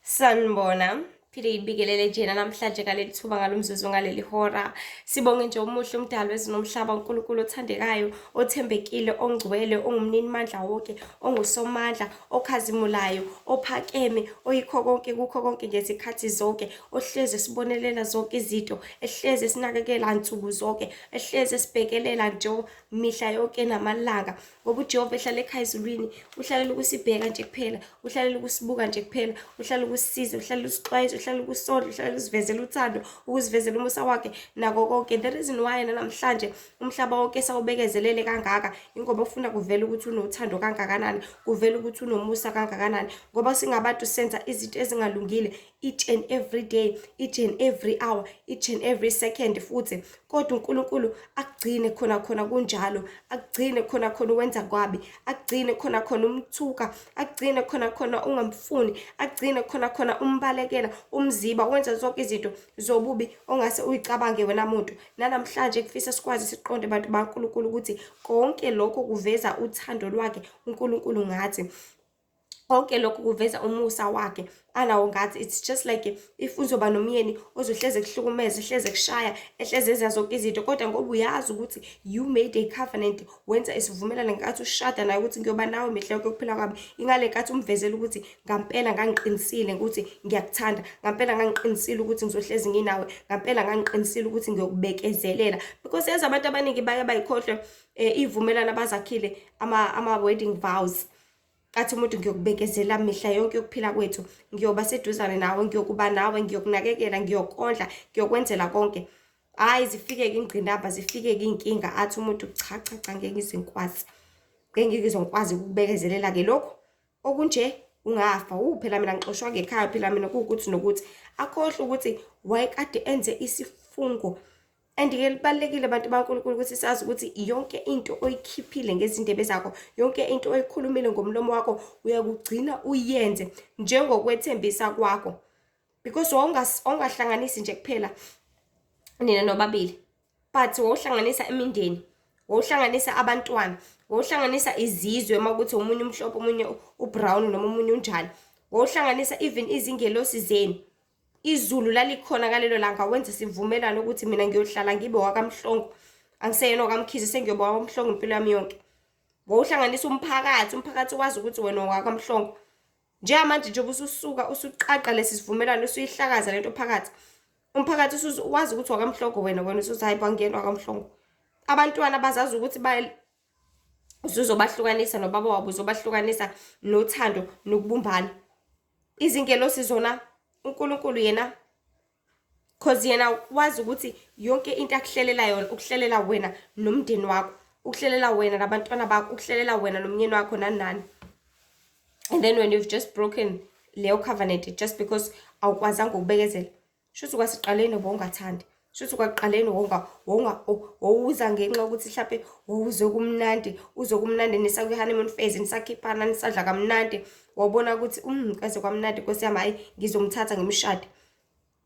Sanibona. Phinde ngibikelele njena namhlanje ngaleli thuba, ngalo mzuzu, ngaleli hora. Sibonge nje umuhle umdali wezinomhlaba, uNkulunkulu othandekayo, othembekile, ongcwele, ongumninimandla wonke, ongusomandla, okhazimulayo, ophakeme, oyikho konke kukho konke ngezikhathi zonke, ohlezi esibonelela zonke izinto, ehlezi esinakekela nsuku zonke, ehlezi esibhekelela nje mihla yonke namalanga. Ngoba uJehova ehlala ekhaya ezulwini, uhlalela ukusibheka nje kuphela, uhlalela ukusibuka nje kuphela, uhlalela ukusisiza, uhlalela usixwayisa, uhlalela ukusondla, uhlalela ukusivezela uthando, ukusivezela umusa wakhe nako konke. The reason why yena namhlanje umhlaba wonke sawubekezelele kangaka, ingoba ufuna kuvele ukuthi unothando kangakanani, kuvele ukuthi unomusa kangakanani. Ngoba singabantu senza izinto ezingalungile each and every day, each and every hour, each and every second futhi. Kodwa uNkulunkulu akugcine khona khona kunjalo, akugcine khona khona uwenza kwabi, akugcine khona khona umthuka, akugcine khona khona ungamfuni, akugcine khona khona umbalekela, umziba, wenza zonke izinto zobubi ongase uyicabange wena muntu. Nanamhlanje kufisa sikwazi siqonde bantu baNkulunkulu ukuthi konke lokho kuveza uthando lwakhe uNkulunkulu ngathi. Konke lokhu kuveza umusa wakhe anawo ngathi. It's just like if uzoba nomyeni ozohleze kuhlukumeza, ehleze kushaya, ehleze enza zonke izinto, kodwa ngoba uyazi ukuthi you made a covenant, wenza isivumelwano ngenkathi ushada naye ukuthi ngiyoba nawe mihla yonke ukuphila kwami, ingale nkathi umvezela ukuthi ngampela ngangiqinisile ukuthi ngiyakuthanda, ngampela ngangiqinisile ukuthi ngizohlezi nginawe, ngampela ngangiqinisile ukuthi ngiyokubekezelela. Because yazi abantu abaningi baye bayikhohlwe ivumelwano abazakhile, ama-wedding vows. Athi umuntu, "Ngiyokubekezela mihla yonke yokuphila kwethu, ngiyoba seduzane nawe, ngiyokuba nawe, ngiyokunakekela, ngiyokondla, ngiyokwenzela konke." Hhayi, zifike-ke ingqinamba, zifike-ke iy'nkinga, athi umuntu, "Cha, cha, cha, ngeke ngize ngikwazi, ngeke ngize ngikwazi ukukubekezelela-ke lokhu okunje, ungafa wu phela mina ngixoshwa ngekhaya phela mina kuwukuthi nokuthi." Akhohlwe ukuthi wayekade enze isifungo. And-ke libalulekile, bantu baNkulunkulu, ukuthi sazi ukuthi yonke into oyikhiphile ngezindebe zakho, yonke into oyikhulumile ngomlomo wakho, uyakugcina uyenze njengokwethembisa kwakho. Because wawungahlanganisi nje kuphela nina nobabili, but wawuhlanganisa imindeni, wawuhlanganisa abantwana, wawuhlanganisa izizwe, uma kuthi omunye umhlophe, omunye ubrown, noma omunye unjani. Wawuhlanganisa even izingelosi zenu. Izulu lalikhona ngalelo langa, wenza isivumelwano ukuthi mina ngiyohlala ngibe wakaMhlongo, angiseyena okaMkhize, sengiyoba wakaMhlongo impilo yami yonke. Wawuhlanganisa umphakathi, umphakathi wazi ukuthi wena wakaMhlongo. Njengamanje njengoba ususuka usuqaqa lesi sivumelwano, usuyihlakaza lento phakathi, umphakathi wazi ukuthi wakaMhlongo wena, wena usuthi, "Hayi, bangena wakaMhlongo." Abantwana bazazi ukuthi usuzobahlukanisa nobaba wabo, uzobahlukanisa nothando nokubumbana. Izingelosi zona, uNkulunkulu yena, cause yena wazi ukuthi yonke into akuhlelela yona, ukuhlelela wena nomndeni wakho, ukuhlelela wena nabantwana bakho, ukuhlelela wena nomnyeni wakho, nani nani. And then when you've just broken leyo covenant just because awukwazanga ukubekezela, shuthi kwasiqaleni wawungathandi, shuthi kwakuqaleni wawuza ngenxa yokuthi mhlampe wawuze kumnandi, uze kumnandi nisakwi-honeymoon phase, nisakhiphana, nisadla kamnandi, wabona ukuthi kaze kwamnandi, Nkosi yami, hhayi, ngizomthatha ngimshade.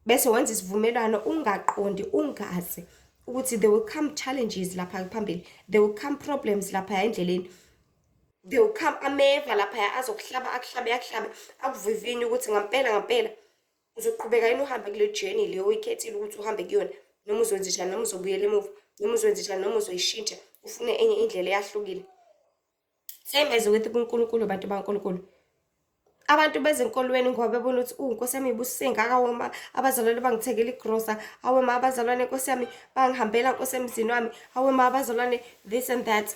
Bese wenza isivumelwano ungaqondi, ungazi ukuthi there will come challenges lapha phambili, there will come problems lapha endleleni, there will come ameva laphaya azokuhlaba, akuhlabe, akuhlabe, akuvivinye ukuthi ngampela ngampela uzoqhubeka yini uhambe kule journey leyo oyikhethile ukuthi uhambe kuyona, noma uzokwenza njani, noma uzobuyela emuva, noma uzokwenza njani, noma uzoyishintsha ufune enye indlela eyahlukile. Same as with kuNkulunkulu, bantu baNkulunkulu. Abantu bezinkolweni ngoba bebona ukuthi, Nkosi yami, ibusise ngaka, wema abazalwane bangithengela igrosa, awema abazalwane, Nkosi yami, bangihambela, Nkosi, emzini wami, awema abazalwane, this and that.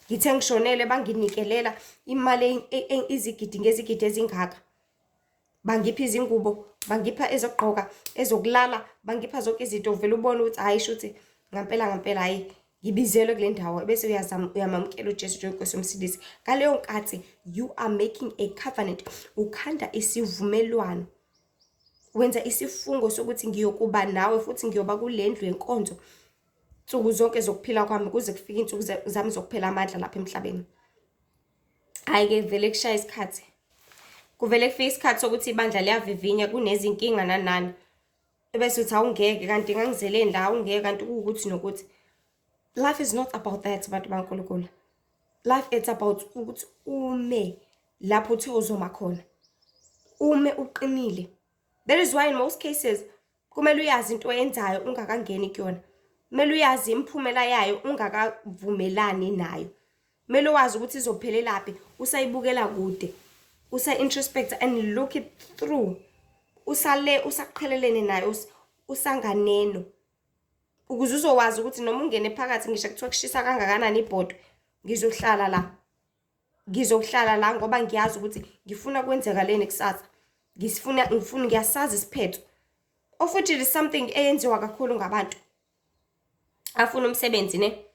Ngithe ngishonele banginikelela imali izigidi ngezigidi ezingaka. Bangipha izingubo, bangipha ezokugqoka, ezokulala, bangipha zonke izinto, uvele ubone ukuthi hhayi, shuthi ngampela ngampela, hhayi, ngibizelwe kule ndawo, bese uyazama uyamamukela uJesu njengenkosi yomsindisi. Ngaleyo nkathi you are making a covenant, ukhanda isivumelwano. Wenza isifungo sokuthi ngiyokuba nawe futhi ngiyoba kule ndlu yenkonzo nsuku zonke zokuphila kwami kuze kufike iy'nsuku zami zokuphela amandla lapha emhlabeni. Hhayi-ke, kuvele kushaya isikhathi. Kuvele kufike isikhathi sokuthi ibandla liyavivinya, kunezinkinga nani nani. Ebese uthi, "Awungeke, kanti ngangizeleni la, awungeke, kanti kuwukuthi nokuthi." Life is not about that, bantu baNkulunkulu. Life, it's about ukuthi ume Lapho uthe uzoma khona, ume uqinile. That is why in most cases kumele uyazi into oyenzayo ungakangeni kuyona. Kumele uyazi imiphumela yayo ungakavumelani nayo. Kumele wazi ukuthi izophelelaphi usayibukela kude, usa-introspect and look it through, usale usaqhelelene nayo, usanganeno, ukuze uzowazi ukuthi noma ungene phakathi, ngisho kuthiwa kushisa kangakanani ibhodwe, ngizohlala la, ngizohlala la, ngoba ngiyazi ukuthi ngifuna kwenzeka leni kusasa, ngisifuna, ngifuna, ngiyasazi isiphetho. Of which it is something eyenziwa kakhulu ngabantu afuna umsebenzi ne,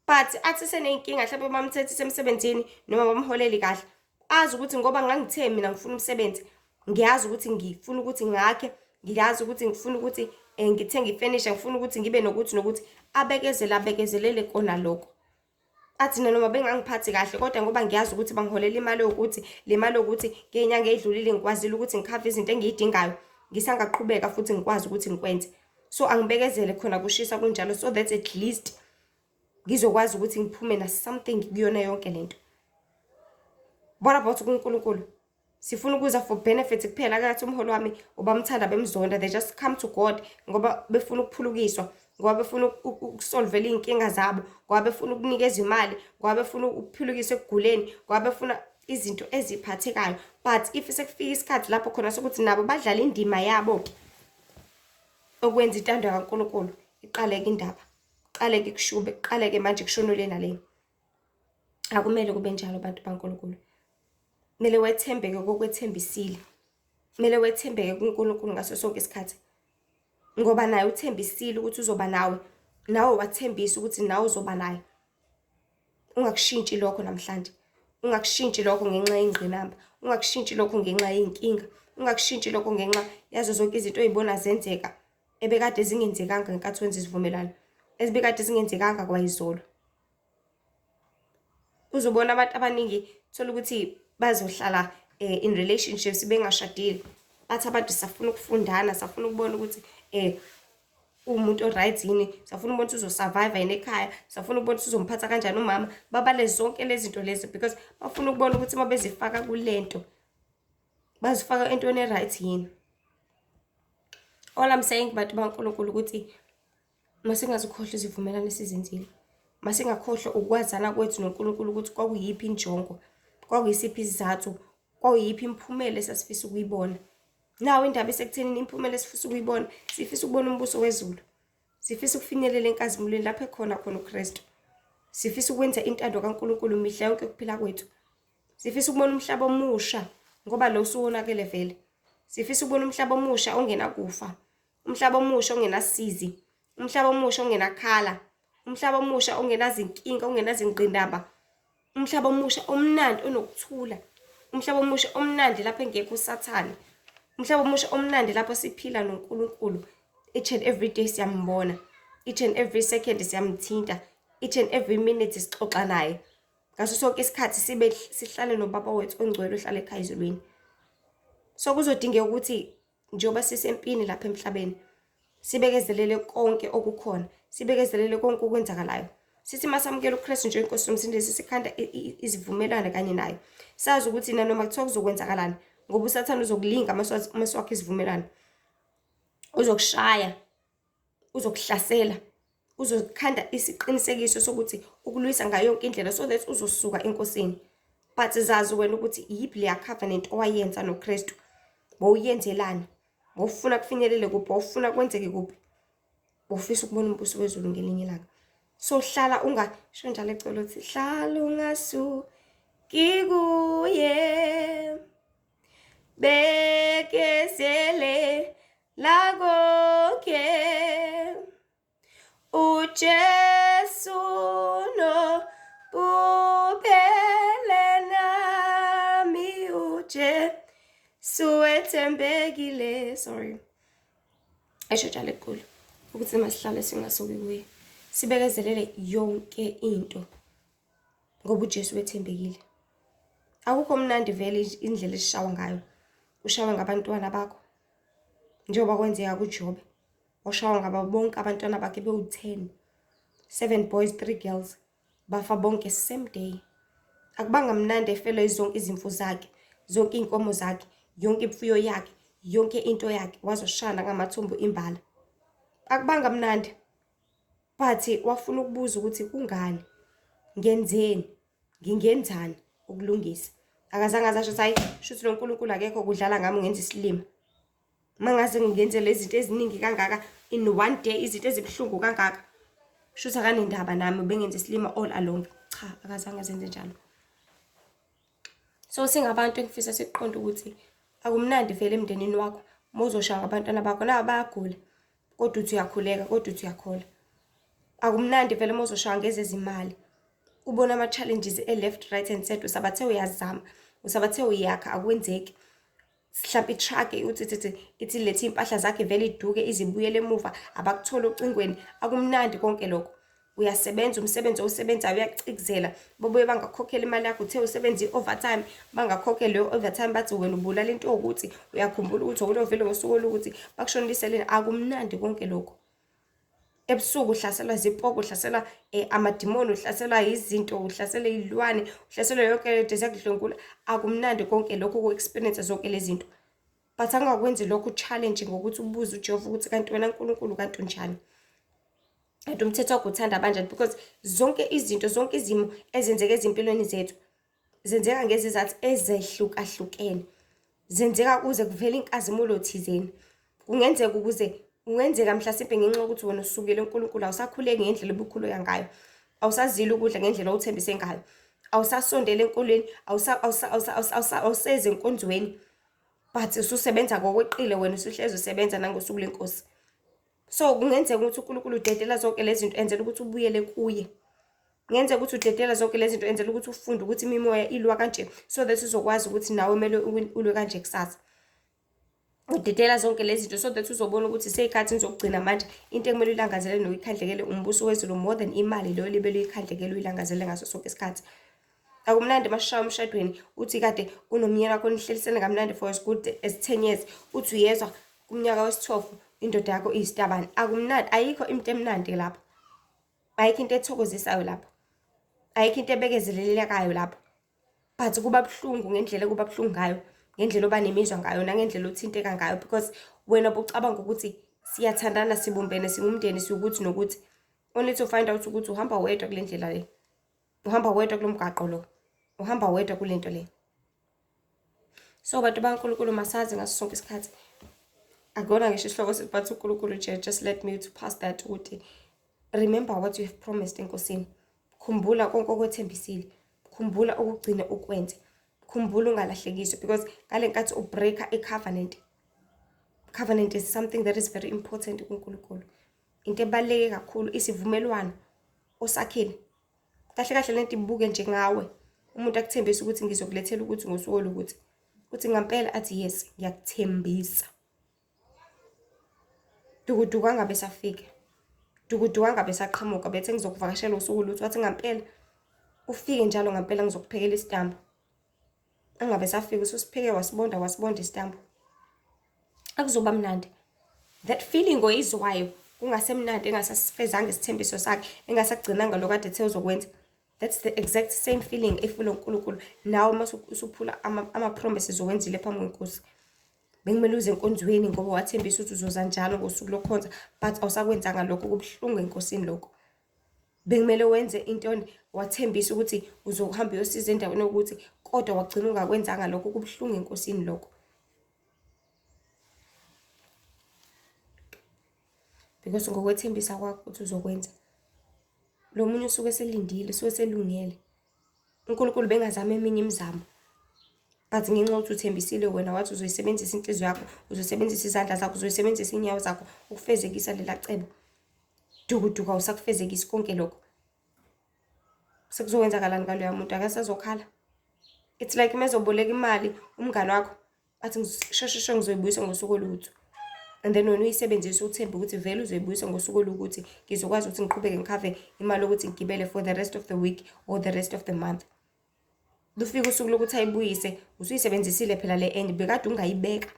but athi seneyinkinga, mhlawumbe bamthethise emsebenzini noma bamholeli kahle, azi ukuthi ngoba ngangithe mina ngifuna umsebenzi, ngiyazi ukuthi ngifuna ukuthi ngakhe, ngiyazi ukuthi ngifuna ukuthi ngithenge ifenisha, ngifuna ukuthi ngibe nokuthi nokuthi, abekezele, abekezelele kona lokho, athi nanoma bengangiphathi kahle, kodwa ngoba ngiyazi ukuthi bangiholela imali yokuthi le mali yokuthi ngey'nyanga ey'dlulile ngikwazile ukuthi ngikhave izinto engiy'dingayo, ngisangaqhubeka futhi ngikwazi ukuthi ngikwenze, so angibekezele khona kushisa kunjalo, so that at least ngizokwazi ukuthi ngiphume na something kuyona yonke lento. What about kuNkulunkulu? Sifuna ukuza for benefits kuphela. Akathi umholi wami ubamthanda bemzonda, they just come to God ngoba befuna ukuphulukiswa, ngoba befuna ukusolvela iy'nkinga zabo, ngoba befuna ukunikeza imali, ngoba befuna ukuphulukiswa ekuguleni, ngoba befuna izinto eziphathekayo. But if sekufika isikhathi lapho khona sokuthi nabo badlala indima yabo-ke okwenza intando kaNkulunkulu, iqaleke indaba, kuqaleke kushube, kuqaleke manje kushonwe nale. Akumele kube njalo, bantu baNkulunkulu. Kumele wethembeke kokwethembisile, kumele wethembeke kuNkulunkulu ngaso sonke isikhathi, ngoba naye uthembisile ukuthi uzoba nawe, nawe wathembisa ukuthi nawe uzoba naye. Ungakushintshi lokho namhlanje, ungakushintshi lokho ngenxa yengqinamba, ungakushintshi lokho ngenxa yey'nkinga, ungakushintshi lokho ngenxa yazo zonke izinto oy'bona zenzeka ebekade zingenzekanga ngenkathi wenza isivumelwano, ezibekade zingenzekanga kwayizolo. Uzobona abantu abaningi, thola ukuthi bazohlala in relationships bengashadile, bathi abantu safuna ukufundana, safuna ukubona ukuthi uwumuntu o-right yini, safuna ukubona ukuthi uzo-survive yini ekhaya, safuna ukubona ukuthi uzomphatha kanjani umama. Babale zonke lezi zinto lezi because bafuna ukubona ukuthi uma bezifaka kulento, bazifaka entweni e-right yini. All I'm saying, bantu baNkulunkulu, ukuthi masingazikhohlwa izivumelwano esizenzile, masingakhohlwa ukwazana kwethu noNkulunkulu, ukuthi kwakuyiphi injongo, kwakuyisiphi isizathu, kwakuyiphi imiphumela esasifisa ukuyibona. Nawo indaba isekuthenini imiphumela esifisa ukuyibona. Sifisa ukubona umbuso wezulu, sifisa ukufinyelela enkazimulweni lapho ekhona khona uKristu, sifisa ukwenza intando kaNkulunkulu mihla yonke ukuphila kwethu, sifisa ukubona umhlaba omusha ngoba lo usuwonakele vele, sifisa ukubona umhlaba omusha ongenakufa, umhlaba omusha ongenasizi, umhlaba omusha ongenakhala, umhlaba omusha ongenazinkinga, ongenazingqinamba, umhlaba omusha omnandi onokuthula, umhlaba omusha omnandi lapho engekho uSathane, umhlaba omusha omnandi lapho siphila noNkulunkulu each and every day, siyambona each and every second, siyamthinta each and every minute, sixoxa naye ngaso sonke isikhathi, sibe sihlale noBaba wethu ongcwele ohlala ekhaya ezulwini. So kuzodingeka ukuthi njengoba sisempini lapha emhlabeni, sibekezelele konke okukhona, sibekezelele konke okwenzakalayo. Sithi masamukela uKristu njengenkosi nomsindisi, sikhanda izivumelwano kanye naye, sazi ukuthi nanoma kuthiwa kuzokwenzakalani, ngoba uSathane uzokulinga masiwakhe isivumelwano, uzokushaya, uzokuhlasela, uzokhanda isiqinisekiso sokuthi ukulwisa ngayo yonke indlela so that uzosuka enkosini. But zazi wena ukuthi iyiphi leya covenant owayenza noKristu, bowuyenzelani, bowufuna kufinyelele kuphi, bowufuna kwenzeke kuphi? Bowufisa ukubona umbuso wezulu ngelinye ilanga. So hlala ungasho njalo ecolo uthi hlala ungasuki kuye, bekezele konke, uJesu nobubele nami, uJesu wethembekile. Sorry, esho njalo ekhulu ukuthi masihlale singasuki kuye, sibekezelele yonke into ngoba uJesu wethembekile. Akukho mnandi vele indlela esishawa ngayo, ushawe ngabantwana bakho njengoba kwenzeka kuJobe, washawa ngabo bonke abantwana bakhe bewu-10, seven boys, three girls, bafa bonke same day. Akubanga mnandi efelwa zonke izimvu zakhe, zonke iy'nkomo zakhe, yonke imfuyo yakhe, yonke into yakhe, wazoshana ngamathumbu imbala. Akubanga mnandi, but wafuna ukubuza ukuthi kungani, ngenzeni, ngingenzani ukulungisa. Akazange azasho ukuthi hayi, shuthi lo Nkulunkulu akekho kudlala ngami ungenza isilima. Mangaze ngingenze lezi zinto eziningi kangaka in one day, izinto ezibuhlungu kangaka, shuthi akanendaba nami, ubengenza isilima all along. Cha, akazange azenze njalo. So singabantu engifisa siqonde ukuthi akumnandi vele emndenini wakho uma uzoshaya abantwana bakho naba bayagula, kodwa uthi uyakhuleka, kodwa uthi uyakholwa. Akumnandi vele uma uzoshaya ngezezimali, ubona ama-challenges e-left, right and center, usabathe uyazama, usabathe uyakha, akwenzeki. Mhlawumbe i-truck uthi ithi ithi lethe iy'mpahla zakhe vele iduke izibuyele emuva, abakutholi ocingweni. Akumnandi konke lokho. Uyasebenza umsebenzi owusebenzayo uyacikizela, babuye bangakukhokheli imali yakho. Uthe usebenza i-overtime, bangakhokheli leyo overtime, bathi wena ubulala into ewukuthi, uyakhumbula ukuthi wawulovile ngosuku oluwukuthi, bakushoniseleni. Akumnandi konke lokho. Ebusuku uhlaselwa zipoko, uhlaselwa amadimoni, uhlaselwa izinto, uhlaselwa iy'lwane, uhlaselwa yonke lento ziyakudlwengula. Akumnandi konke lokho uku-experience zonke lezi zinto. But angakwenzi lokho challenge ngokuthi ubuze uJehova ukuthi kanti wena Nkulunkulu kanti unjani? Kanti umthetho wakho uthanda abanjani? Because zonke izinto, zonke izimo ezenzeka ezimpilweni zethu zenzeka ngezizathu ezehlukahlukene. Zenzeka kuze kuvele inkazimulo thizeni. Kungenzeka ukuze kungenzeka mhlasimpe ngenxa yokuthi wena usukile uNkulunkulu, awusakhuleki ngendlela obukhuleka ngayo, awusazili ukudla ngendlela owuthembise ngayo, awusasondeli enkolweni, awusezi enkonzweni, but ususebenza ngokweqile wena, usuhlezi usebenza nangosuku lwenkosi. So kungenzeka ukuthi uNkulunkulu udedela zonke lezi zinto enzela ukuthi ubuyele kuye. Kungenzeka ukuthi udedela zonke lezi zinto enzela ukuthi ufunde ukuthi imimoya ilwa kanje, so that uzokwazi ukuthi nawe kumele ulwe kanje kusasa. Udedela zonke lezi zinto so that uzobona ukuthi seyikhathini zokugcina manje, into ekumele uyilangazelele noyikhandlekele umbuso wezulu more than imali leyo libele uyikhandlekele uyilangazele ngaso sonke isikhathi. Akumnandi masishaya emshadweni, uthi kade unomyeni wakho nihlelisene kamnandi for as good as 10 years, uthi uyezwa kumnyaka wesi-12 indoda yakho iyisitabane. Akumnandi, ayikho into emnandi lapho, ayikho into ethokozisayo lapho, ayikho into ebekezelelekayo lapho. But kuba buhlungu ngendlela ekuba buhlungu ngayo, ngendlela oba nemizwa ngayo, nangendlela othinteka ngayo, because wena ubucabanga ukuthi siyathandana, sibumbene, singumndeni, siwukuthi nokuthi, only to find out ukuthi uhamba wedwa kule ndlela le, uhamba wedwa kulo mgaqo lo, uhamba wedwa kule nto le. So bantu baNkulunkulu, masazi ngaso sonke isikhathi, akona ngisho isihloko sithi but uNkulunkulu nje just let me to pass that, ukuthi remember what you have promised enkosini. Khumbula konke okwethembisile, khumbula ukugcina ukwenze, khumbula ungalahlekiswa, because ngale nkathi ubreaka i-covenant, covenant is something that is very important kuNkulunkulu, into ebaluleke kakhulu, isivumelwano osakhile. Kahle kahle lento ibuke nje ngawe, umuntu akuthembisa ukuthi ngizokulethela ukuthi ngosuku olukuthi, uthi ngampela, athi yes, ngiyakuthembisa. Dukuduku angabe safika, dukuduku angabe saqhamuka, bethe ngizokuvakashela usuku lutho, wathi ngampela, ufike njalo ngampela ngizokuphekela isitambu, angabe safika, ususipheke wasibonda, wasibonda isitambu. Akuzoba mnandi that feeling oyizwayo kungasemnandi, engasasifezanga isithembiso sakhe, engasagcinanga lokho kade ethe uzokwenza. That's the exact same feeling efuna uNkulunkulu nawe uma usuphula ama-promises owenzile phambi kwenkosi. Bekumele uze enkonzweni ngoba wathembisa ukuthi uzoza njalo ngosuku lokukhonza, but awusakwenzanga lokho, kubuhlungu enkosini lokho. Bekumele wenze into, wathembisa ukuthi uzohamba uyosiza endaweni yokuthi, kodwa wagcina ungakwenzanga lokho, kubuhlungu enkosini lokho. Because ngokwethembisa kwakho ukuthi uzokwenza, lo munye usuke eselindile, usuke eselungele. uNkulunkulu bengazama eminye imizamo, but ngenxa yokuthi uthembisile wena, wathi uzoyisebenzisa inhliziyo yakho, uzosebenzisa izandla zakho, uzoyisebenzisa iy'nyawo zakho ukufezekisa lela cebo, dukuduku awusakufezekisi konke lokho. Sekuzokwenzakalani ngaloya muntu? Akasazokhala. It's like uma ezoboleka imali umngane wakho, athi shesheshe ngizoyibuyisa ngosuku olutho, and then wena uyisebenzise uthembe ukuthi vele uzoyibuyisa ngosuku olukuthi, ngizokwazi ukuthi ngiqhubeke ngikhave imali yokuthi ngigibele for the rest of the week or the rest of the month. Lufika usuku lokuthi ayibuyise, usuyisebenzisile phela le enye bekade ungayibeka,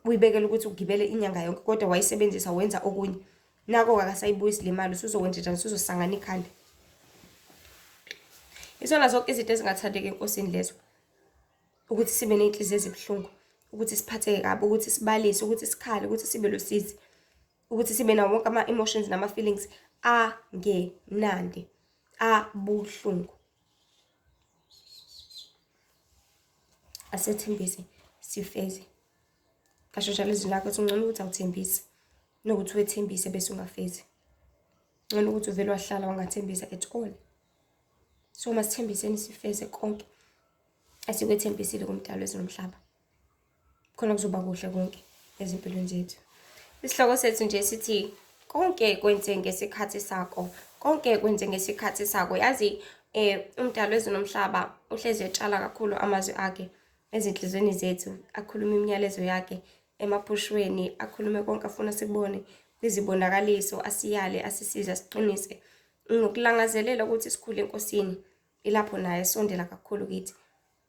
uyibekela ukuthi ugibele inyanga yonke, kodwa wayisebenzisa wenza okunye. Nako-ke akasayibuyisi le mali, usuzokwenza njani? Usuzosangana ikhanda. Izona zonke izinto ezingathandeki eNkosini lezo. Ukuthi sibe ney'nhliziyo ezibuhlungu, ukuthi siphatheke kabi, ukuthi sibalise, ukuthi sikhale, ukuthi sibe lusizi, ukuthi sibe nawo wonke ama-emotions nama-feelings angemnandi, abuhlungu. Asethembise sifeze. Kasho njalo izwi lakho ukuthi ngcono ukuthi awuthembisi nokuthi wethembise bese ungafezi. Ngcono ukuthi uvele wahlala wangathembisa at all. So masithembiseni sifeze konke esikwethembisile kuMdali wezulu nomhlaba. Khona kuzoba kuhle konke ezimpilweni zethu. Isihloko sethu nje sithi konke kwenze ngesikhathi sakho. Konke kwenze ngesikhathi sakho. Yazi uMdali wezulu nomhlaba uhlezi etshala kakhulu amazwi akhe ezinhlizweni zethu, akhulume imiyalezo yakhe emaphushweni, akhulume konke afuna sikubone kwizibonakaliso, asiyale, asisize, asiqinise ngokulangazelela ukuthi sikhule eNkosini. Ilapho naye esondela kakhulu kithi,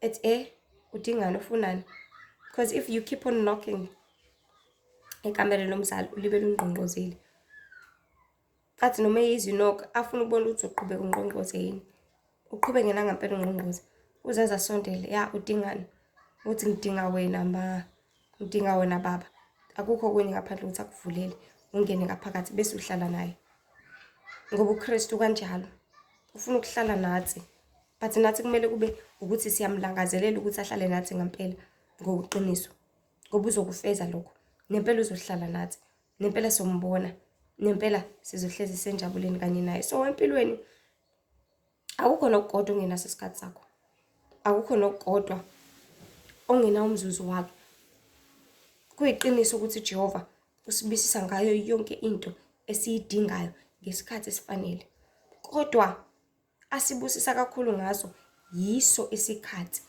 ethi udingani, ufunani? Because if you keep on knocking ekamereni lomzali, ulibele ungqongqozile. Athi noma eyizwa inokho, afuna ukubona ukuthi uqhubeka ungqongqoze yini. Uqhubeke nangampela ungqongqoze. Uzaze asondele, ya udingani? Uthi ngidinga wena ma, ngidinga wena baba. Akukho okunye ngaphandle ukuthi akuvulele, ungene ngaphakathi bese uhlala naye. Ngoba uKristu kanjalo, ufuna ukuhlala nathi. But nathi kumele kube ukuthi siyamlangazelela ukuthi ahlale nathi ngampela ngokuqiniso. Ngoba uzokufeza lokho. Nempela uzohlala nathi. Nempela sombona. Nempela sizohlezi senjabuleni kanye naye. So empilweni akukho nokukodwa ongenaso isikhathi sakho. Akukho nokukodwa ongenawo umzuzu wakhe. Kuyiqiniso ukuthi uJehova usibusisa ngayo yonke into esiyidingayo ngesikhathi esifanele. Kodwa asibusisa kakhulu ngaso yiso isikhathi.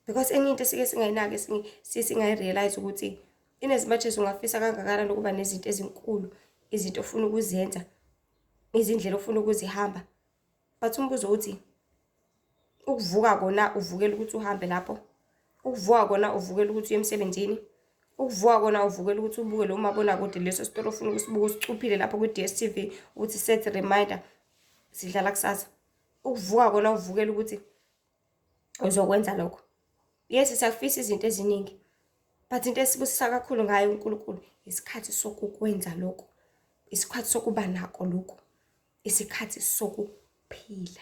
Because enye into esike singayinaki, singayi-realize ukuthi in as much as ungafisa kangakanani ukuba nezinto ezinkulu, izinto ofuna ukuzenza, izindlela ofuna ukuzihamba, but umbuzo uthi ukuvuka kona uvukela ukuthi uhambe lapho, ukuvuka kona uvukela ukuthi uye emsebenzini, ukuvuka kona uvukela ukuthi ubuke lo mabonakude, leso sitori ofuna ukusibuka usicuphile lapho kwi-D_S_T_V ukuthi set reminder sidlala kusasa. Ukuvuka kona uvukela ukuthi uzokwenza lokho. Yes, siyafisa izinto eziningi, but into esibusisa kakhulu ngayo uNkulunkulu isikhathi sokukwenza lokho, isikhathi sokuba nako lokho, isikhathi sokuphila.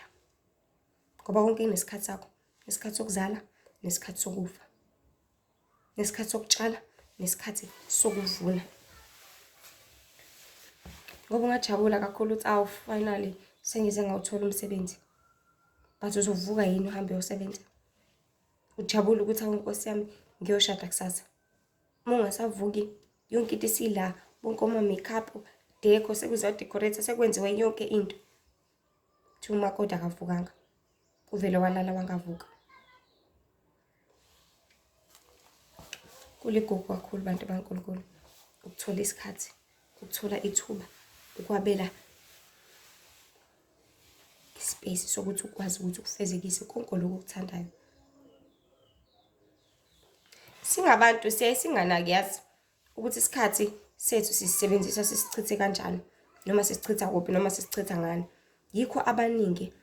Ngoba konke kunesikhathi sakho, isikhathi sokuzala nesikhathi sokufa, nesikhathi sokutshala nesikhathi sokuvuna. Ngoba ungajabula kakhulu ukuthi awu finally sengize ngawuthola umsebenzi, but uzovuka yini uhambe uyosebenza? Ujabule ukuthi awu Nkosi yami ngiyoshada kusasa. Uma ungasavuki yonke into isila, bonke oma-makeup, deco, sekuzodecorate, sekwenziwe yonke into. Kuthiwa umakoti akavukanga, uvele walala wangavuka. Kuligugu kakhulu bantu baNkulunkulu ukuthola isikhathi, ukuthola ithuba, ukwabela ispace sokuthi ukwazi ukuthi ufezekise konke lokhu okuthandayo. Singabantu siyaye singanaki yazi ukuthi isikhathi sethu sisisebenzisa sisichithe kanjani, noma sisichitha kuphi, noma sisichitha ngani. Yikho abaningi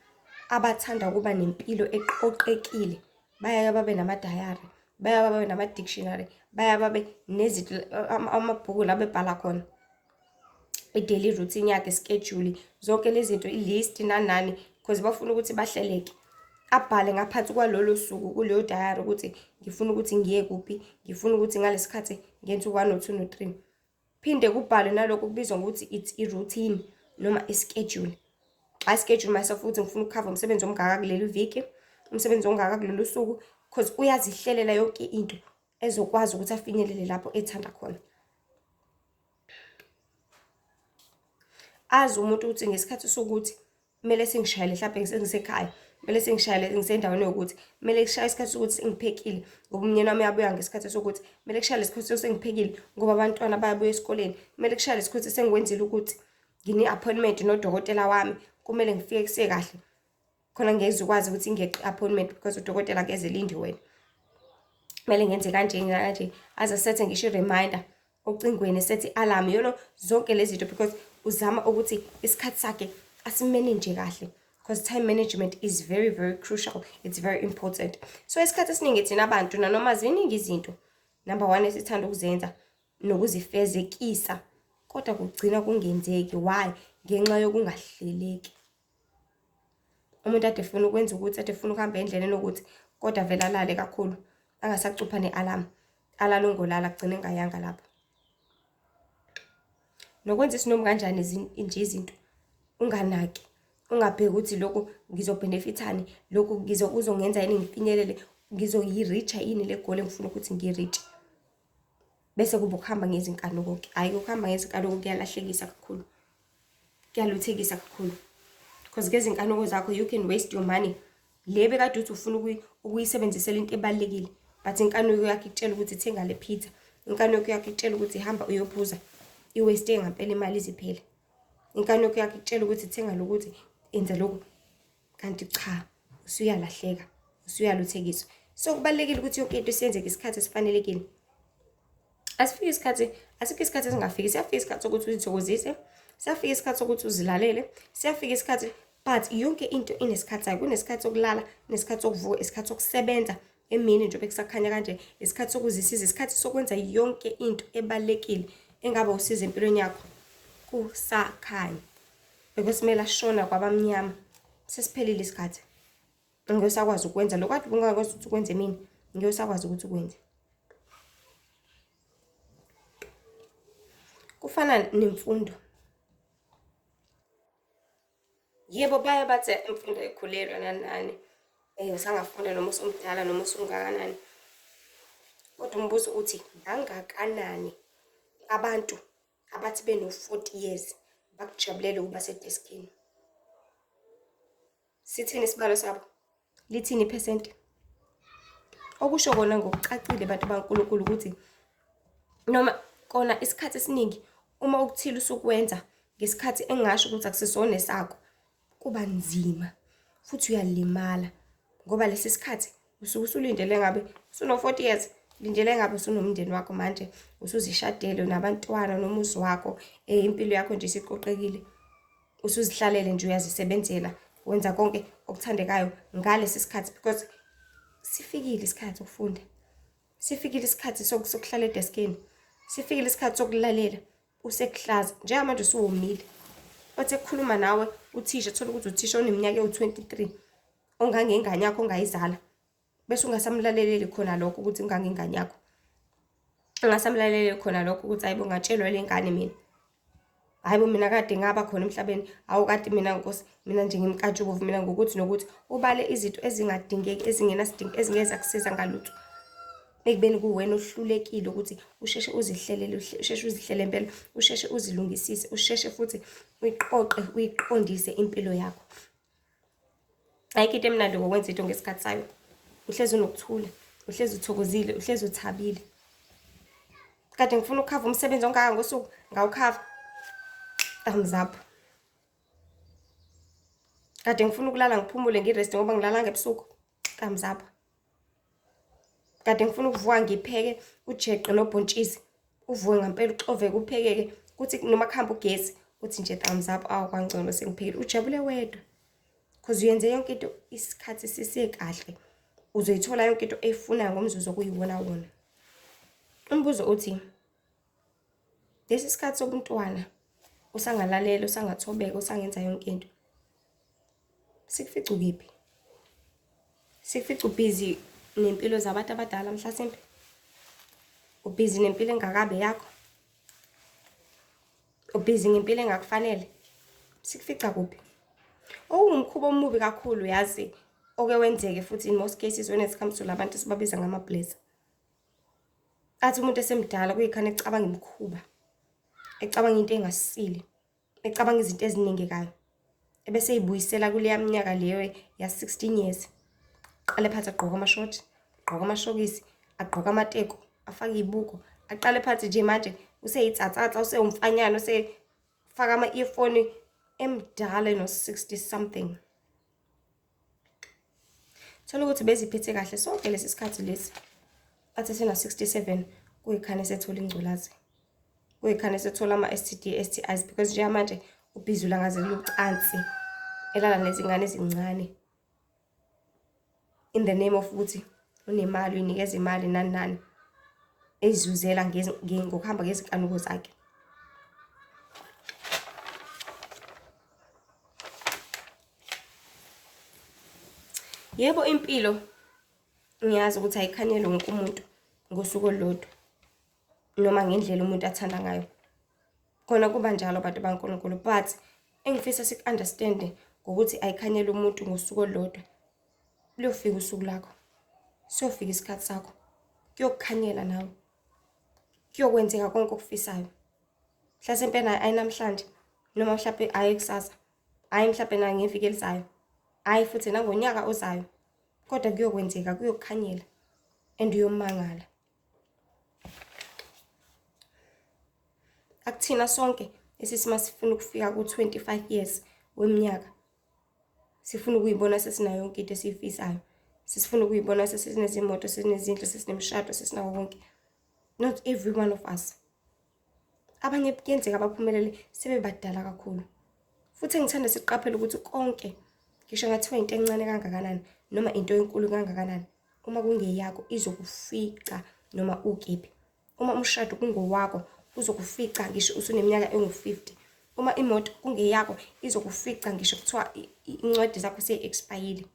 abathanda ukuba nempilo eqoqekile bayaye babe namadayari, bayaye babe nama-dictionary, bayaye babe nezinto, amabhuku la bebhala khona i-daily routine yakhe, schedule, zonke lezi zinto, i-list nani nani, because bafuna ukuthi bahleleke. Abhale ngaphansi kwalolo suku kuleyo diary ukuthi ngifuna ukuthi ngiye kuphi, ngifuna ukuthi ngalesi sikhathi ngenze u-1 no-2 no-3. Phinde kubhalwe nalokho kubizwa ngokuthi it's i-routine noma i-schedule. I schedule myself ukuthi ngifuna ukukhava umsebenzi omngaka kuleli viki, umsebenzi ongaka kulolu suku, because uyazihlelela yonke into ezokwazi ukuthi afinyelele lapho ethanda khona. Azi umuntu ukuthi ngesikhathi sokuthi kumele sengishayele mhlampe sengisekhaya, kumele sengishayele ngisendaweni yokuthi, kumele kushaye isikhathi sokuthi sengiphekile ngoba umnyeni wami uyabuya ngesikhathi sokuthi, kumele kushaye lesikhathi sengiphekile ngoba abantwana bayabuya esikoleni, kumele kushaye lesikhathi sengikwenzile ukuthi ngine-appointment nodokotela wami, kumele ngifike kusekahle khona ngezukwazi ukuthi ngeqe i-appointment because udokotela akeze elinde wena. Kumele ngenze kanje kanje, aze asethe ngisho i-reminder ocingweni, esethi i-alarm, you know, zonke lezi zinto because uzama ukuthi isikhathi sakhe asimanage kahle. Because time management is very very crucial, it's very important. So isikhathi esiningi thina abantu, nanoma ziningi izinto number one esithanda ukuzenza nokuzifezekisa, kodwa kugcina kungenzeki. Why? Ngenxa yokungahleleki. Umuntu ade efuna ukwenza ukuthi, ade efuna ukuhamba endleleni ukuthi, kodwa vele alale kakhulu, angasacupha ne-alarm, alale ungolala, kugcine engayanga lapho. Nokwenza isinoma kanjani nje izinto, unganaki, ungabheki ukuthi lokhu ngizobhenefithani, lokhu kuzongenza yini ngifinyelele, ngizoyi-reach-a yini le goal engifuna ukuthi ngiyi-reach-e. Bese kuba ukuhamba ngezinkanuko-ke. Hhayi, ukuhamba ngezinkanuko kuyalahlekisa kakhulu, kuyaluthekisa kakhulu. Because ngezinkanuko zakho you can waste your money. Le bekade uthi ufuna ukuyisebenzisela into ebalulekile, but inkanuko yakho ikutshela ukuthi thenga le pizza, inkanuko yakho ikutshela ukuthi hamba uyophuza, i-waste ngampela imali iziphele. Inkanuko yakho ikutshela ukuthi thenga lokuthi, enza lokhu, kanti cha, usuyalahleka, usuyaluthekiswa. So kubalulekile ukuthi yonke into isenzeke isikhathi esifanelekile. Asifiki isikhathi, asikho isikhathi esingafiki. Siyafika isikhathi sokuthi uzithokozise, siyafika isikhathi sokuthi uzilalele, siyafika isikhathi, but yonke into inesikhathi sayo. Kunesikhathi sokulala, kunesikhathi sokuvuka, isikhathi sokusebenza emini njengoba kusakhanya kanje, isikhathi sokuzisiza, isikhathi sokwenza yonke into ebalulekile engaba usizo empilweni yakho kusakhanya. Because kumele ashona kwabamnyama, sesiphelile isikhathi. Ngeke usakwazi ukwenza lokho kade ungakwazi ukuthi ukwenze emini, ngeke usakwazi ukuthi ukwenze. Kufana nemfundo. Yebo, baye bathi imfundo ayikhulelwa nani nani, usangafunda noma usumdala noma usungakanani. Kodwa umbuzo uthi bangakanani abantu abathi beno-40 years bakujabulele ukuba sedeskini? Sithini isibalo sabo? Lithini iphesenti? Okusho kona ngokucacile bantu baNkulunkulu ukuthi noma kona isikhathi esiningi uma ukuthile usukwenza ngesikhathi engasho ukuthi akusisona esakho, kuba nzima futhi uyalimala ngoba lesi sikhathi usuke usulindele ngabe usuno-40 years, lindele ngabe usunomndeni wakho manje, usuzishadele nabantwana nomuzi wakho, impilo yakho nje isiqoqekile, usuzihlalele nje uyazisebenzela, wenza konke okuthandekayo ngalesi sikhathi, because sifikile isikhathi sokufunda, sifikile isikhathi sokuhlala edeskini, sifikile isikhathi sokulalela usekuhlaza njengamanje usuwomile. Othi ekukhuluma nawe uthisha, thola ukuthi uthisha oneminyaka ewu-23 ongangengane yakho ongayizala, bese ungasamlaleleli khona lokho ukuthi ungangengane yakho, ungasamlaleleli khona lokho ukuthi hayibo ngatshelwa le ngane mina, hayibo mina kade ngaba khona emhlabeni, awu kade mina nkosi, mina nje ngimkantshubovu mina ngokuthi nokuthi, ubale izinto ezingadingeki, ezingenasidingo, ezingeke zakusiza ngalutho, ekubeni kuwena ohlulekile ukuthi usheshe uzihlelele, usheshe uzihlele impela, usheshe uzilungisise, usheshe futhi uyiqoqe, uyiqondise impilo yakho. Ayikho into emnandi ngokwenza into ngesikhathi sayo. Uhlezi unokuthula, uhlezi uthokozile, uhlezi uthabile. Kade ngifuna ukukhava umsebenzi ongaka ngosuku, ngawukhava. Thumbs up. Kade ngifuna ukulala ngiphumule ngirest ngoba ngilalanga ebusuku. Thumbs up. Kade ngifuna ukuvuka ngipheke ujeqe nobhontshisi, uvuke ngampela uxoveke uphekeke, kuthi noma kuhamba ugesi uthi nje thumbs up, awu kwangcono sengiphekile, ujabule wedwa. Because uyenze yonke into isikhathi sisekahle, uzoyithola yonke into eyifunayo ngomzuzu okuyiwona wona. Umbuzo uthi lesi sikhathi sobuntwana usangalalela, usangathobeka, usangenza yonke into, sikufica ukephi? Sikufica ubhizi nempilo zabantu abadala mhlasimpe, ubhizi nempilo engakabe yakho, ubhizi ngempilo engakufanele, sikufica kuphi? Okuwumkhuba omubi kakhulu yazi, oke wenzeke futhi in most cases when it comes to labantu sibabiza ngama-blesser. Athi umuntu esemdala kuyikhona ecabanga imikhuba, ecabanga into engasile, ecabanga izinto ezinengekayo, ebese eyibuyisela kuleya minyaka leyo ya-16 years. Aqale phansi agqoke amashoti, agqoke amashokisi, agqoke amateko, afake iy'buko, aqale phansi nje manje useyitsatsatsa, usewumfanyana, usefaka ama-earphone, emdala eno-60 something. Thola ukuthi beziphethe kahle sonke lesi sikhathi lesi, athi esena-67 kuyikhane esethola ingculazi, kuyikhane esethola ama-STD, STIs, because njengamanje ubhizi ulangazelela ucansi. Elala nezingane ezincane in the name of ukuthi unemali, uyinikeza imali nani nani, eyizuzela ngokuhamba ngezinkanuko zakhe. Yebo, impilo ngiyazi ukuthi ayikhanyeli wonke umuntu ngosuku olulodwa noma ngendlela umuntu athanda ngayo. Khona kuba njalo bantu baNkulunkulu, but engifisa siku-understand-e ngokuthi ayikhanyeli umuntu ngosuku olulodwa. Luyofika usuku lakho, siyofika isikhathi sakho, kuyokukhanyela nawe, kuyokwenzeka konke okufisayo. Mhlasimpe naye ayi namhlanje noma mhlampe ayi kusasa, hhayi mhlampe nangeviki elizayo, hhayi futhi nangonyaka ozayo, kodwa kuyokwenzeka, kuyokukhanyela and uyomangala. Akuthina sonke esithi masifuna ukufika ku-25 years weminyaka sifuna ukuyibona sesinayo yonke into esiyifisayo, sesifuna ukuyibona sesinezimoto, sesinezindlu, sesinemishado, sesinako konke. Not every one of us. Abanye kuyenzeka baphumelele sebebadala kakhulu. Futhi engithanda siqaphele ukuthi konke ngisho ngathiwa into encane kangakanani noma into enkulu kangakanani, uma kungeyakho izokufica noma ukephi. Uma umshado kungowakho uzokufica ngisho usuneminyaka engu-50. Uma imoto kungeyakho izokufica ngisho kuthiwa incwadi zakho seyi-expire-ile.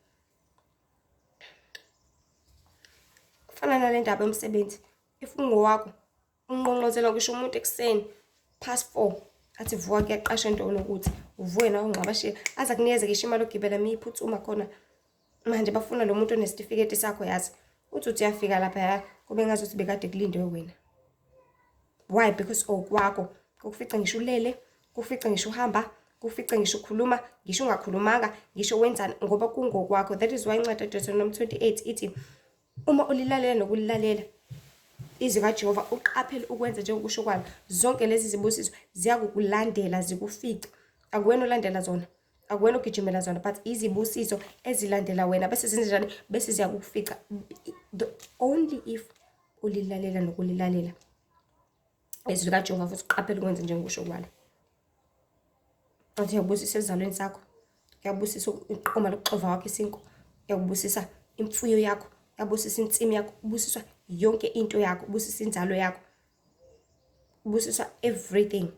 Kufana nale ndaba yomsebenzi, if kungowakho unqonqozelwa ngisho umuntu ekuseni past 4 athi vuka kuyaqasha endaweni ukuthi uvuke nawe ungqabashiye aze akunikeze ngisho imali ogibela miyiphuthuma khona manje bafuna lo muntu onesitifiketi sakho yazi uthi uthi uyafika lapha ya kube ngazuthi bekade kulindwe wena. Why? Because okwakho kukufica ngisho ulele, kufice ngisho uhamba, kufice ngisho ukhuluma, ngisho ungakhulumanga, ngisho wenzani ngoba kungokwakho. That is why incwadi kaDeuteronomy 28 ithi uma ulilalela nokulilalela izwi kaJehova uqaphele ukwenza njengokusho kwalo, zonke lezi zibusiso ziyakukulandela zikufice. Akuwena olandela zona, akuwena ogijimela zona, but izibusiso ezilandela wena bese zenze njani? Bese ziyakukufica. The only if ulilalela nokulilalela izwi likaJehova futhi uqaphele ukwenza njengokusho kwalo. Athi uyakubusisa esizalweni sakho, uyakubusisa iqoma lokuxova kwakho isinkwa, uyakubusisa imfuyo yakho, uyabusisa insimi yakho, ubusiswa yonke into yakho, ubusisa inzalo yakho, ubusiswa everything.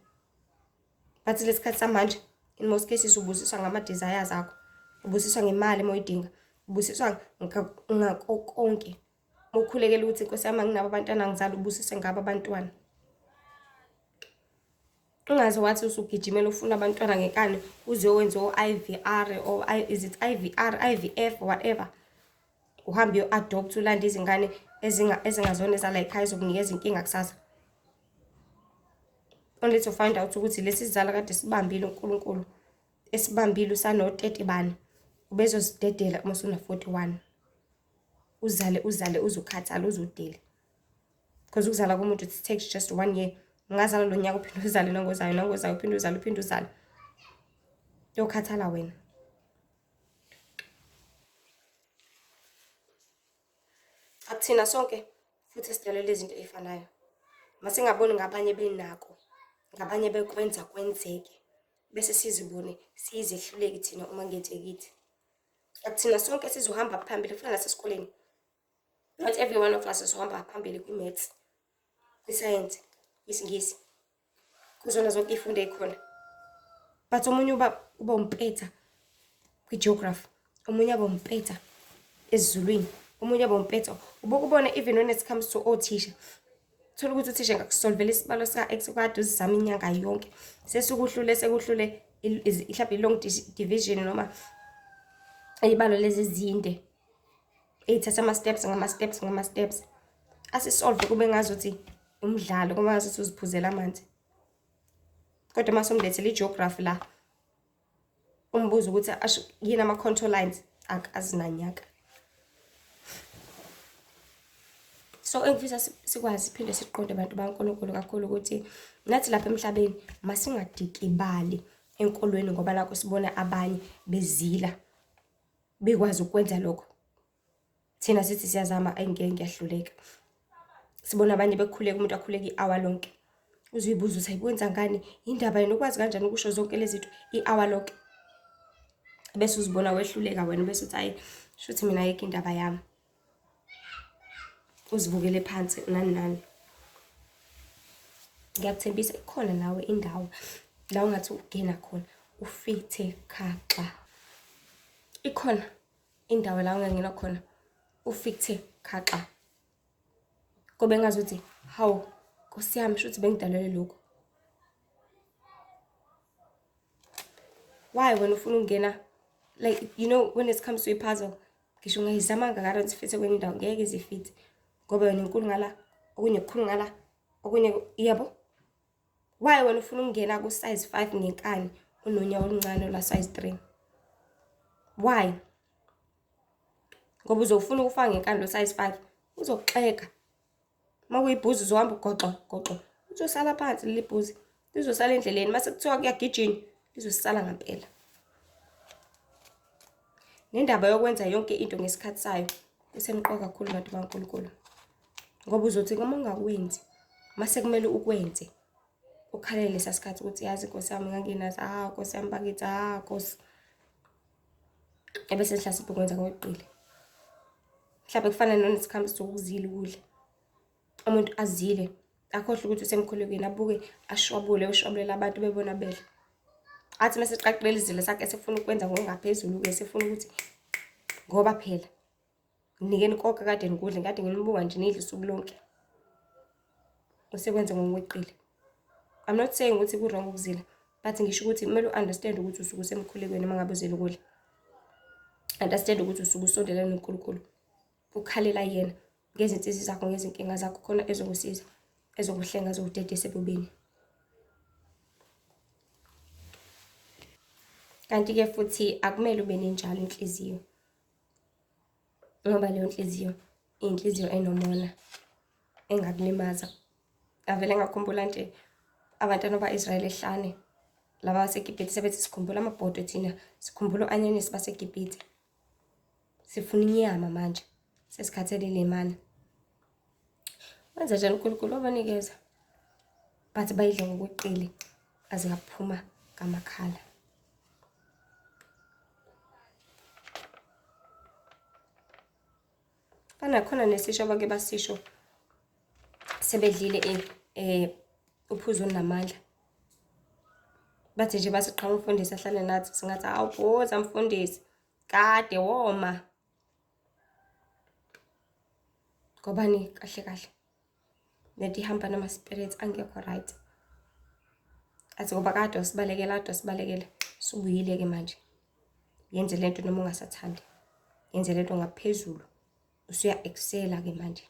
But lesikhathi samanje in most cases ubusiswa ngama-desires akho, ubusiswa ngemali uma uyidinga, ubusiswa ngako konke. Uma ukhulekela ukuthi Nkosi yami anginabo abantwana ngizala ubusise ngabo abantwana. Ungaze wathi usugijimela ufuna abantwana ngenkani uze uyowenza o-I_V_R or is it I_V_R, I_V_F whatever. Uhambe uyo-adopt ulande izingane ezingazona ezala ekhaya ezokunikeza inkinga kusasa. Only to find out ukuthi lesi sizalo kade sibambile uNkulunkulu esibambile usano-30 bani ubezozidedela uma usuna-41. Uzale uzale uze ukhathale uze udele. Because ukuzala komuntu it takes just 1 year. Ungazala lo nyaka uphinde uzale nangozayo nangozayo uphinde uzale uphinde uzale. Uyokhathala wena. Akuthina sonke futhi esidalelwe izinto ey'fanayo. Masingaboni ngabanye benako, ngabanye bekwenza kwenzeke, bese sizibone siyizehluleki thina uma kungenzeki kithi. Akuthina sonke sizohamba phambili kufana nasesikoleni. Not every one of us uzohamba phambili kwi-maths, kwisayensi, kwisiNgisi, kuzona zonke iy'fundo ey'khona. But omunye uba umpetha kwi-geography, omunye abe umpetha esiZulwini, omunye abe umpetha. Ubuke ubone even when it comes to othisha, thola ukuthi uthisha engakusolvela isibalo sika-x kade uzama inyanga yonke, sesikuhlule sekuhlule mhlawumbe i-long division noma iy'balo lezi ezinde ey'thatha ama-steps ngama-steps ngama-steps, asisolve kube ngazuthi umdlalo, kube ngazuthi uziphuzela amanzi. Kodwa uma somlethela i-geography la, umbuzo ukuthi asho yini ama-contour lines, akazi nanyaka. So engifisa sikwazi siphinde siqonde bantu baNkulunkulu kakhulu ukuthi nathi lapha emhlabeni masingadikibali enkolweni ngoba nakho sibona abanye bezila bekwazi ukwenza lokho. Thina sithi siyazama ayingeke ngiyahluleka. Sibona abanye bekhuleka, umuntu akhuleka i-hour lonke. Uzuyibuza ukuthi ayikwenza ngani, indaba yena ukwazi kanjani ukusho zonke lezi zinto i-hour lonke. Bese uzibona wehluleka wena bese uthi hayi shuthi mina ayikho indaba yami. Uzibukele phansi nani nani. Ngiyakuthembisa ikhona nawe indawo la ungathi ungena khona ufithe khaxa. Ikhona indawo la ungangena khona ufithe khaxa. Kobe ngazuthi hawu Nkosi yami shuthi bengidalelwe lokhu. Why wena ufuna ukungena like you know when it comes to i-puzzle ngisho ungayizama kangakanani ukuthi ifithe kwenye indawo ngeke ize ifithe ngoba yona inkulu ngala okunye kukhulu ngala okunye yebo. Why wena ufuna ukungena ku-size 5 ngenkani unonyawo oluncane olwa size 3? Why? Ngoba uzofuna ukufaka ngenkani lo size 5 uzokuxega. Uma kuyibhuzi uzohamba ugoxo goxo, lizosala phansi leli bhuzi, lizosala endleleni. Mase kuthiwa kuyagijinywa, lizosala ngampela. Nendaba yokwenza yonke into ngesikhathi sayo kusemqoka kakhulu bantu baNkulunkulu. Ngoba uzothi uma ungakwenzi, mase kumele ukwenze, ukhalele lesa sikhathi ukuthi yazi Nkosi yami nganginazo, ah Nkosi yami bakithi, ah Nkosi. Ebese mhlasimpe ukwenza ngokweqile. Mhlawumbe kufana nonesikhambi sokuzila ukudla. Umuntu azile, akhohlwe ukuthi usemkhulekweni, abuke ashwabule, ushwabulela abantu bebona bedla. Athi mase eqaqile izilo sakhe esefuna ukwenza ngokungaphezulu-ke, esefuna ukuthi ngoba phela nginikeni konke kade nikudla, ngikade nginibuka nje nidla usuku lonke. Usekwenze ngokweqile. I'm not saying ukuthi ku-wrong ukuzila, but ngisho ukuthi kumele u-understand ukuthi usuke usemkhulekweni uma ngabe uzila ukudla. Understand ukuthi usuke usondelene noNkulunkulu, ukhalela yena ngezinsizi zakho, ngezinkinga zakho, khona ezokusiza, ezokuhlenga, ezokudedisa ebubini. Kanti-ke futhi akumele ube nenjalo inhliziyo, ngoba leyo nhliziyo iyinhliziyo enomona engakulimaza. Ngavele ngakhumbula nje abantwana ba-Israyeli ehlane, laba baseGibhithe sebethi sikhumbula amabhodwe thina, sikhumbula o-anyanisi baseGibhithe. Sifuna inyama manje, sesikhathele le mana. Wenza njani uNkulunkulu? Wabanikeza, but bayidla ngokweqile aze aphuma ngamakhala. Fana khona nesisho abake basisho sebedlile uphuzo olunamandla. Bathi nje basiqhamuka umfundisi ahlale nathi singathi awu phuza mfundisi kade woma. Ngobani kahle kahle lento ihamba nama-spirits angekho right. Athi ngoba kade wasibalekela, kade wasibalekela, subuyile-ke manje. Yenze lento noma ungasathandi, yenze lento ngaphezulu, usuya-excel-a-ke manje.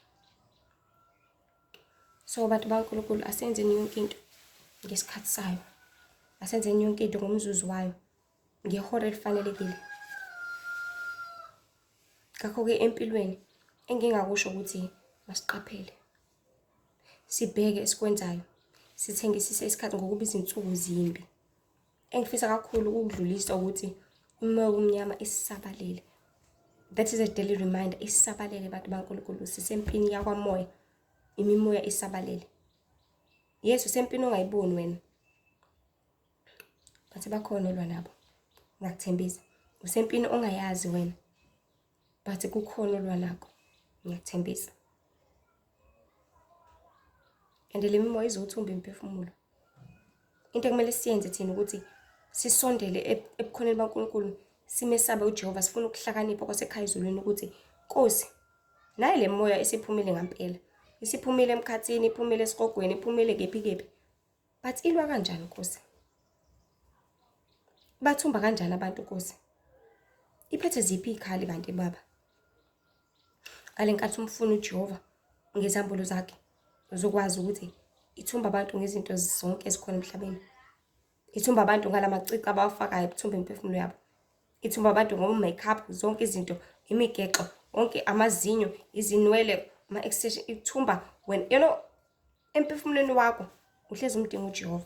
So bantu bakaNkulunkulu asenzeni yonke into ngesikhathi sayo, asenzeni yonke into ngomzuzu wayo, ngehora elifanelekile. Ngakho-ke empilweni engingakusho ukuthi masiqaphele, sibheke esikwenzayo, sithengisise isikhathi ngokuba izinsuku zimbi. Engifisa kakhulu ukukudlulisa ukuthi umoya omnyama isisabalele. That is a daily reminder, isisabalele bantu baNkulunkulu, sisempini yakwamoya, imimoya isabalele. Yes, usempini ongayiboni wena, but bakhona olwa nabo, ngiyakuthembisa. Usempini ongayazi wena, but kukhona olwa nako, ngiyakuthembisa. And le mimoya izothumba imiphefumulo. Into ekumele siyenze thina ukuthi sisondele ebukhoneni baNkulunkulu, simesabe uJehova, sifune ukuhlakanipha kwasekhaya ezulwini ukuthi Nkosi, nayi le moya isiphumile ngampela, isiphumile emkhathini, iphumile esihogweni, iphumile kephi kephi, but ilwa kanjani Nkosi? Bathumba kanjani abantu Nkosi? Iphethe ziphi iy'khali kanti Baba? Ngale nkathi umfuna uJehova ngezambulo zakhe, uzokwazi ukuthi ithumba abantu ngezinto zonke ezikhona emhlabeni. Ithumba abantu ngalamacici abawafakayo ukuthumba imiphefumulo yabo. Ithumba abantu ngoma-makeup, zonke izinto, imigexo, wonke amazinyo, izinwele, ama-extension, ithumba wena. You know, emphefumulweni wakho uhlezi umdinga uJehova,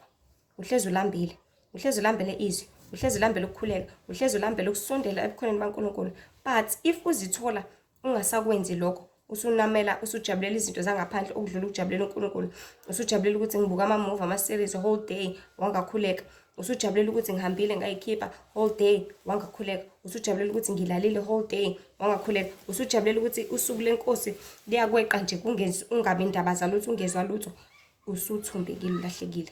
uhlezi ulambile, uhlezi ulambele izwi, uhlezi ulambele ukukhuleka, uhlezi ulambele ukusondela ebukhoneni baNkulunkulu. But if uzithola ungasakwenzi lokho, usunamela, usujabulela izinto zangaphandle okudlula ukujabulela uNkulunkulu, usujabulela ukuthi ngibuka ama-movie, ama-series whole day, wangakhuleka. Usujabulela ukuthi ngihambile ngayikhipha whole day wangakhuleka. Usujabulela ukuthi ngilalile whole day wangakhuleka. Usujabulela ukuthi usuku lenkosi liyakweqa nje kungezi ungabi ndaba zalutho ungezwa lutho. Usuthumbekile ulahlekile.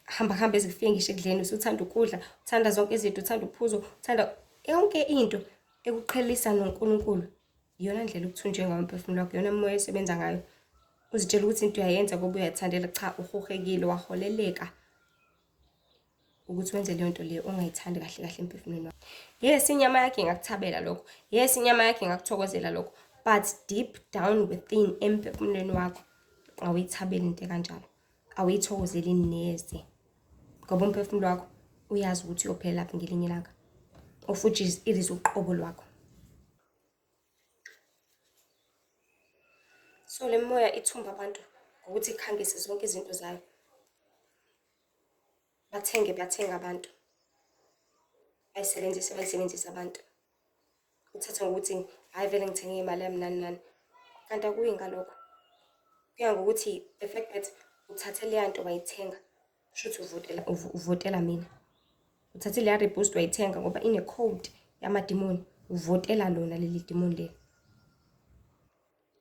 Hamba hamba ezifike ngisho ekudleni usuthanda ukudla, uthanda zonke izinto, uthanda uphuzo, uthanda yonke into ekuqhelisa noNkulunkulu. Iyona ndlela okuthunjwe ngayo umphefumulo wakho, iyona moya esebenza ngayo. Uzitshela ukuthi into uyayenza ngoba uyathandela, cha uhuhekile, waholeleka ukuthi wenze leyo nto leyo ongayithandi kahle kahle emphefumulweni wakho. Yes, inyama yakho ingakuthabela lokho. Yes, inyama yakho ingakuthokozela lokho. But deep down within emphefumulweni wakho awuyithabeli into ekanjalo. Awuyithokozeli neze. Ngoba umphefumulo wakho uyazi ukuthi uyophela laphi ngelinye ilanga. Of which is it is uqobo lwakho. So le moya ithumba abantu ngokuthi ikhangise zonke izinto zayo. Bathenge bathenge abantu. Bayisebenzise bayisebenzise abantu. Uthatha ngokuthi hhayi vele ngithenge imali yami nani nani. Kanti akuyi ngalokho. Kuya ngokuthi the fact that uthathe leya nto wayithenga, kusho ukuthi uvotela uvotela mina. Uthathe leya reboost wayithenga ngoba ine-code yamadimoni, uvotela lona leli dimoni leli.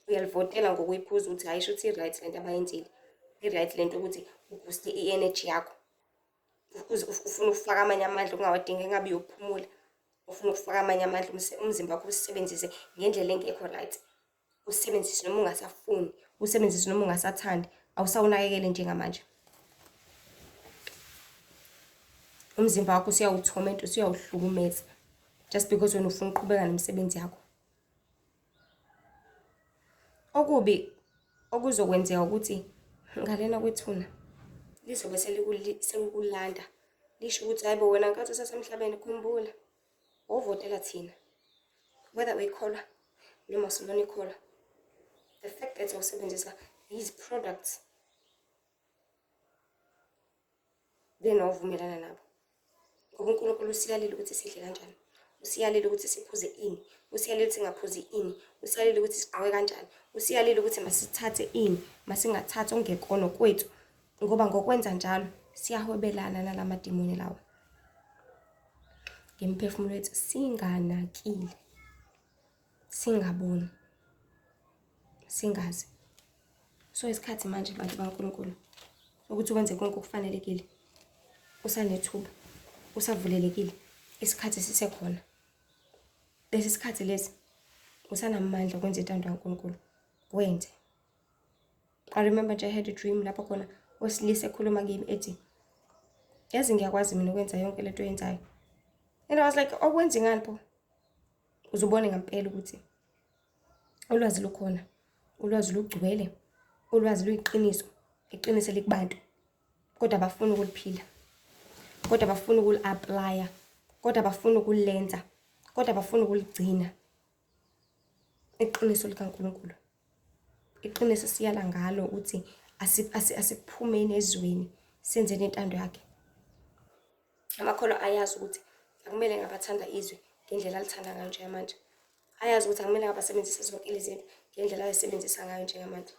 Uyalivotela ngokuyiphuza ukuthi hhayi shuthi i-right lento abayenzile. I-right lento ukuthi ubhuste i-energy yakho. Ufuna ukufaka amanye amandla ongawadingi engabe uyophumula. Ufuna ukufaka amanye amandla umzimba wakho usebenzise ngendlela engekho right. Usebenzise noma ungasafuni, usebenzise noma ungasathandi, awusawunakekeli njengamanje. Umzimba wakho usuyawuthomenta, usuyawuhlukumeza just because wena ufuna ukuqhubeka nemisebenzi yakho. Okubi okuzokwenzeka ukuthi ngalena kwethuna lizobe selikulanda lisho ukuthi hayi bo wena nkathi usasemhlabeni khumbula wovotela thina whether uyikholwa noma usulona ikholwa the fact that usebenzisa these products then wawuvumelana nabo ngoba uNkulunkulu usiyalile ukuthi sidle kanjani usiyalile ukuthi siphuze ini usiyalile ukuthi singaphuzi ini usiyalile ukuthi sigqoke kanjani usiyalile ukuthi masithathe ini masingathathi okungekono kwethu ngoba ngokwenza njalo siyahwebelana nalamadimoni lawa ngemiphefumulo yethu singanakile singaboni singazi. So isikhathi manje bantu baNkulunkulu ukuthi wenze konke okufanelekile. Usanethuba, usavulelekile, isikhathi sisekhona. Lesi sikhathi lesi usanamandla okwenza intando kaNkulunkulu. Wenze. I remember nje I had a dream lapho khona owesilisa ekhuluma kimi ethi yazi ngiyakwazi mina ukwenza yonke lento oyenzayo. And I was like, okwenzi ngani pho? Uzubone ngempela ukuthi ulwazi lukhona, ulwazi lugcwele, ulwazi luyiqiniso, iqiniso elikubantu, kodwa abafuni ukuliphila, kodwa abafuni ukuli-aplaya, kodwa abafuni ukulenza, kodwa abafuni ukuligcina. Iqiniso likaNkulunkulu, iqiniso siyala ngalo ukuthi asiphumeni ezweni senzeni intando yakhe. Amakholwa ayazi ukuthi akumele ngabathanda izwe ngendlela alithanda ngayo njengamanje. Ayazi ukuthi akumele ngabasebenzise zonke lezi zinto ngendlela ayisebenzisa ngayo njengamanje.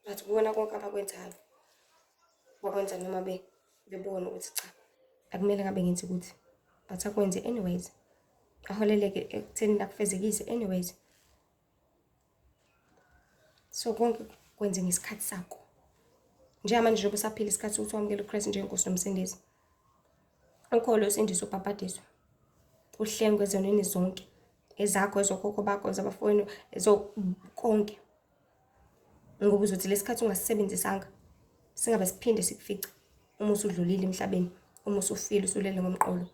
But kubona konke abakwenzayo, bakwenza noma bebona ukuthi cha, akumele ngabe ngenze ukuthi, but akwenze anyways. Aholeleke ekutheni akufezekise anyways. So konke kwenze ngesikhathi sakho. Njengamanje njengoba usaphila isikhathi sokuthi wamukele uKristu njengenkosi nomsindisi. Ukholo usindiswe ubhabhadiswe. Uhlengwe ezonweni zonke. Ezakho, ezokhokho bakho, ezabafowenu, ezo konke. Ngoba uzothi lesikhathi ungasisebenzisanga singabe siphinde sikufice uma usudlulile emhlabeni, uma usufile usulele ngomqolo,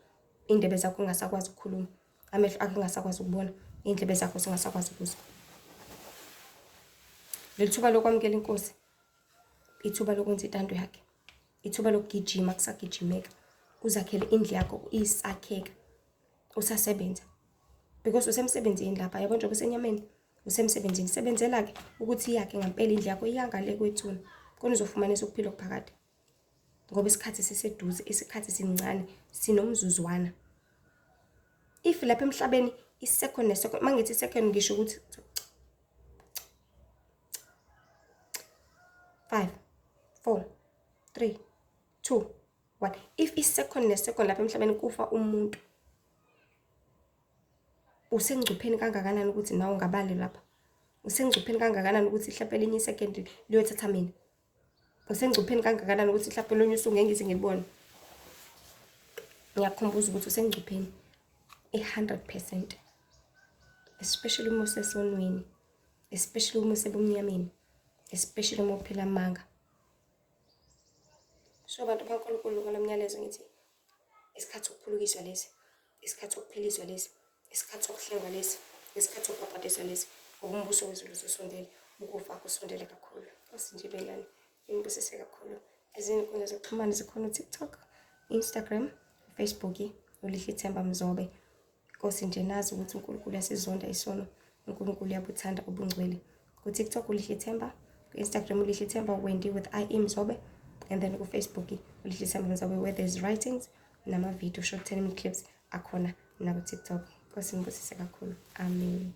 iy'ndebe zakho ungasakwazi ukukhuluma. Amehlo akho engasakwazi ukubona, iy'ndlebe zakho zingasakwazi ukuzwa. Leli thuba lokwamukela inkosi, ithuba lokwenza intando yakhe, ithuba lokugijima kusagijimeka, uzakhele indlu yakho isakheka, usasebenza. Because usemsebenzini lapha, yabo njengoba usenyameni, usemsebenzini. Sebenzela-ke ukuthi iyakhe ngampela indlu yakho iyangale kwethuna, khona uzofumanisa ukuphila okuphakade. Ngoba isikhathi siseduze, isikhathi sincane, sinomzuzwana. If lapha emhlabeni i-second ne-second, uma ngithi i-second ngisho ukuthi 5, 3, 2, 1. If i-second ne-second lapha emhlabeni kufa umuntu, usengcupheni kangakanani ukuthi nawe ungabali lapha? Usengcupheni kangakanani ukuthi mhlawumbe elinye i-second liyothatha mina? Usengcupheni kangakanani ukuthi mhlawumbe olunye usuku ngeke ngize ngilibone? Ngiyakukhumbuza ukuthi usengcupheni i-100%, especially uma usesonweni, especially uma usebumnyameni, especially uma uphila amanga. So bantu baNkulunkulu, ngalo myalezo ngithi isikhathi sokuphulukiswa lesi, isikhathi sokuphiliswa lesi, isikhathi sokuhlengwa lesi, isikhathi sokubhabhadiswa lesi, ngoba umbuso wezulu ususondele, ukufa kusondele kakhulu. Nkosi nje benani, inibusise kakhulu. Ezinye inkundla zokuxhumana zikhona u-TikTok, Instagram, Facebook, uLihlithemba Mzobe. Nkosi nje nazi ukuthi uNkulunkulu uyasizonda isono, uNkulunkulu uyabuthanda ubungcwele. Ku-TikTok uLihlithemba, ku-Instagram uLihlithemba Wendy with IE Mzobe, and then ku-Facebook uLihlithemba Mzobe, where there's writings nama-video, short 10 minute clips akhona naku-TikTok. Nkosi nibusise kakhulu. Amen.